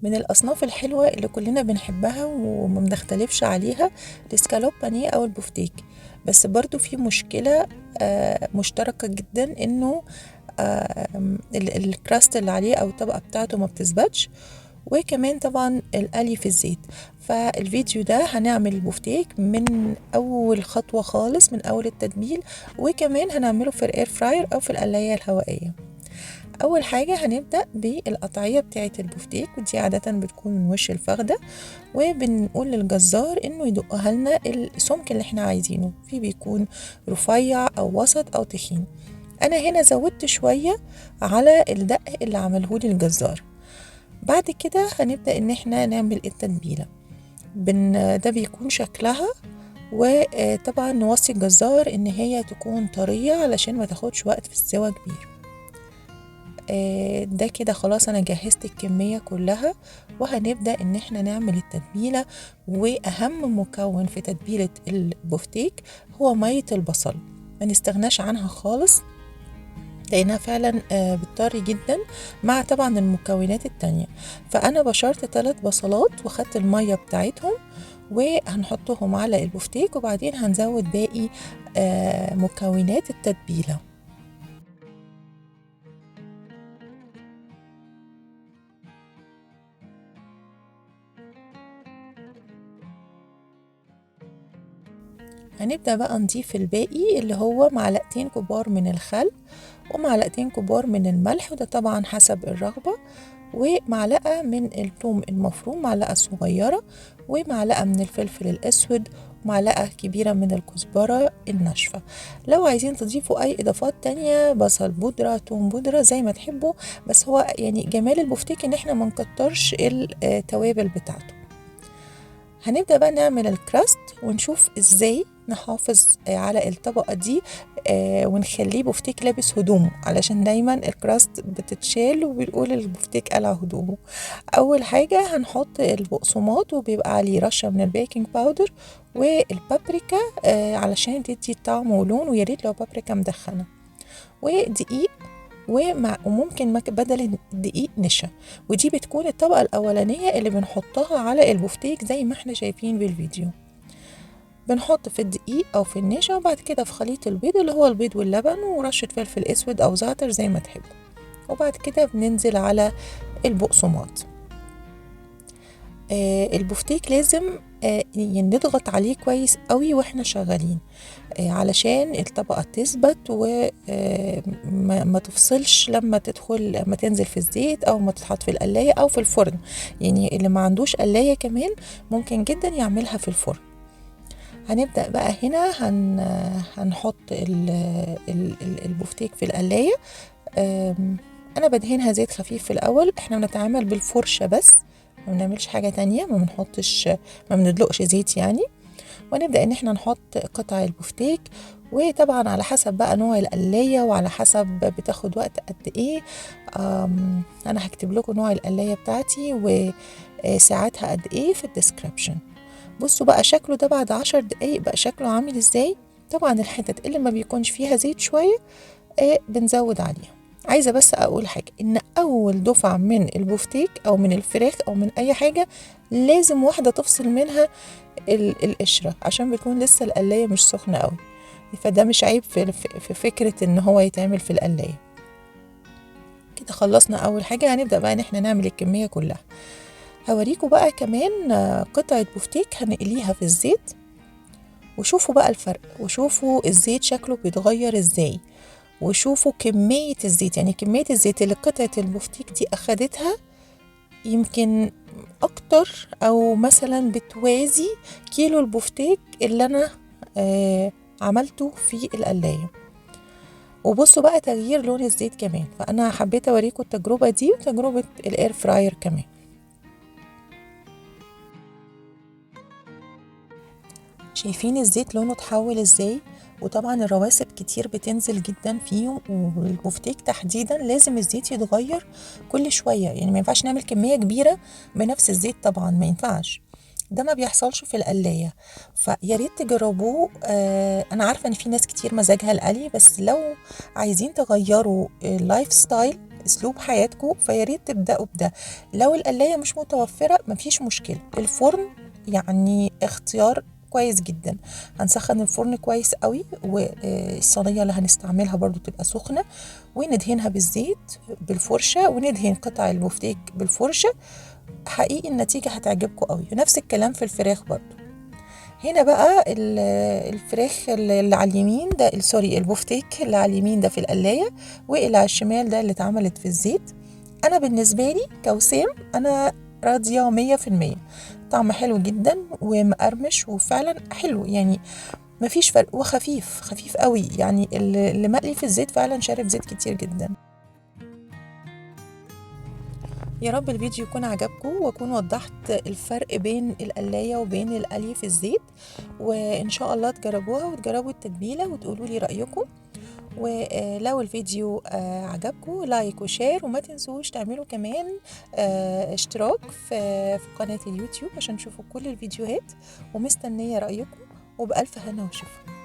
من الأصناف الحلوة اللي كلنا بنحبها وما بنختلفش عليها الاسكالوب بانيه أو البفتيك، بس برضو في مشكلة مشتركة جدا إنه ال crust اللي عليه أو الطبقة بتاعته ما بتثبتش، وكمان طبعا القلي في الزيت. فالفيديو ده هنعمل البفتيك من أول خطوة خالص، من أول التتبيل، وكمان هنعمله في ال air fryer أو في القلاية الهوائية. أول حاجة هنبدأ بالقطعية بتاعة البفتيك، ودي عادة بتكون من وش الفخدة، وبنقول للجزار إنه يدقها لنا السمك اللي احنا عايزينه، في بيكون رفيع أو وسط أو تخين. أنا هنا زودت شوية على الدق اللي عملهولي الجزار. بعد كده هنبدأ إن احنا نعمل التتبيلة، ده بيكون شكلها، وطبعا نوصي الجزار إن هي تكون طرية علشان ما تاخدش وقت في السوا كبير. ده كده خلاص أنا جهزت الكمية كلها، وهنبدأ إن احنا نعمل التتبيلة. وأهم مكون في تتبيلة البفتيك هو مية البصل، ما نستغناش عنها خالص لأنها فعلا بتطري جدا مع طبعا المكونات التانية. فأنا بشرت 3 بصلات وخدت المية بتاعتهم وهنحطهم على البفتيك، وبعدين هنزود باقي مكونات التتبيلة. هنبدأ بقى نضيف الباقي اللي هو معلقتين كبار من الخل ومعلقتين كبار من الملح، وده طبعا حسب الرغبة، ومعلقة من الثوم المفروم معلقة صغيرة، ومعلقة من الفلفل الأسود، ومعلقة كبيرة من الكزبرة الناشفة. لو عايزين تضيفوا أي إضافات تانية، بصل بودرة، توم بودرة، زي ما تحبوا، بس هو جمال البفتيك إن احنا ما نكترش التوابل بتاعته. هنبدأ بقى نعمل الكراست ونشوف ازاي نحافظ على الطبقة دي، ونخليه بفتيك لابس هدومه، علشان دايما الكراست بتتشال وبنقول البفتيك قلع هدومه. اول حاجة هنحط البقسماط، وبيبقى عليه رشة من ال baking powder والبابريكا، علشان تدي طعم ولون، ويا ريت لو بابريكا مدخنة، ودقيق، وممكن بدل الدقيق نشا. ودي بتكون الطبقة الأولانية اللي بنحطها على البفتيك زي ما احنا شايفين بالفيديو. بنحط في الدقيق أو في النشا، وبعد كده في خليط البيض اللي هو البيض واللبن ورشة فلفل أسود أو زعتر زي ما تحبوا، وبعد كده بننزل على البقسماط. البفتيك لازم نضغط عليه كويس قوي واحنا شغالين، علشان الطبقة تثبت وما تفصلش لما تنزل في الزيت او ما تتحط في القلاية او في الفرن. اللي ما عندوش قلاية كمان ممكن جدا يعملها في الفرن. هنبدأ بقى هنا هنحط البفتيك في القلاية. انا بدهنها زيت خفيف في الاول، احنا بنتعامل بالفرشة بس، ما بنعملش حاجة تانية، ما بندلقش زيت. ونبدأ ان احنا نحط قطع البفتيك، وطبعا على حسب بقى نوع القلاية وعلى حسب بتاخد وقت قد ايه. انا هكتب لكم نوع القلاية بتاعتي وساعتها قد ايه في ال description. بصوا بقى شكله ده بعد 10 دقايق بقى شكله عامل ازاي. طبعا الحتت اللي ما بيكونش فيها زيت شوية، بنزود عليها. عايزة بس أقول حاجة، إن أول دفعة من البفتيك أو من الفراخ أو من أي حاجة لازم واحدة تفصل منها القشرة، عشان بتكون لسه القلاية مش سخنة قوي، فده مش عيب في فكرة إن هو يتعمل في القلاية. كده خلصنا أول حاجة. هنبدأ بقى إن إحنا نعمل الكمية كلها. هوريكم بقى كمان قطعة بفتيك هنقليها في الزيت، وشوفوا بقى الفرق، وشوفوا الزيت شكله بيتغير إزاي، وشوفوا كمية الزيت. كمية الزيت اللي قطعة البفتيك دي أخدتها يمكن أكتر، أو مثلا بتوازي كيلو البفتيك اللي أنا عملته في القلاية. وبصوا بقى تغيير لون الزيت كمان. فأنا حبيت أوريكم التجربة دي وتجربة ال air fryer كمان. شايفين الزيت لونه اتحول ازاي؟ وطبعا الرواسب كتير بتنزل جدا فيه، والبفتيك تحديدا لازم الزيت يتغير كل شوية، ما ينفعش نعمل كمية كبيرة بنفس الزيت، طبعا ما ينفعش، ده ما بيحصلش في القلاية. فيا ريت تجربوه. انا عارفة ان في ناس كتير مزاجها القلي، بس لو عايزين تغيروا ال lifestyle اسلوب حياتكم، فياريت تبدأوا بده. لو القلاية مش متوفرة مفيش مشكلة، الفرن يعني اختيار كويس جدا. هنسخن الفرن كويس قوي، والصينية اللي هنستعملها برضو تبقى سخنة، وندهنها بالزيت بالفرشة، وندهن قطع البفتيك بالفرشة. حقيقي النتيجة هتعجبكم قوي. ونفس الكلام في الفراخ برضو. هنا بقى الفراخ اللي على اليمين ده، sorry، البفتيك اللي على اليمين ده في القلاية، واللي على الشمال ده اللي اتعملت في الزيت. انا بالنسبة لي كوسام انا راضية 100%، طعم حلو جدا ومقرمش وفعلا حلو، يعني مفيش فرق، وخفيف خفيف قوي. يعني اللي مقلي في الزيت فعلا شارب زيت كتير جدا. يا رب الفيديو يكون عجبكم، واكون وضحت الفرق بين القلاية وبين القلي في الزيت، وان شاء الله تجربوها وتجربوا التتبيلة وتقولوا لي رأيكم. ولو الفيديو عجبكم like و share، وما تنسوش تعملوا كمان اشتراك في قناة اليوتيوب عشان تشوفوا كل الفيديوهات، ومستنية رأيكم، وبألف هنا وشفا.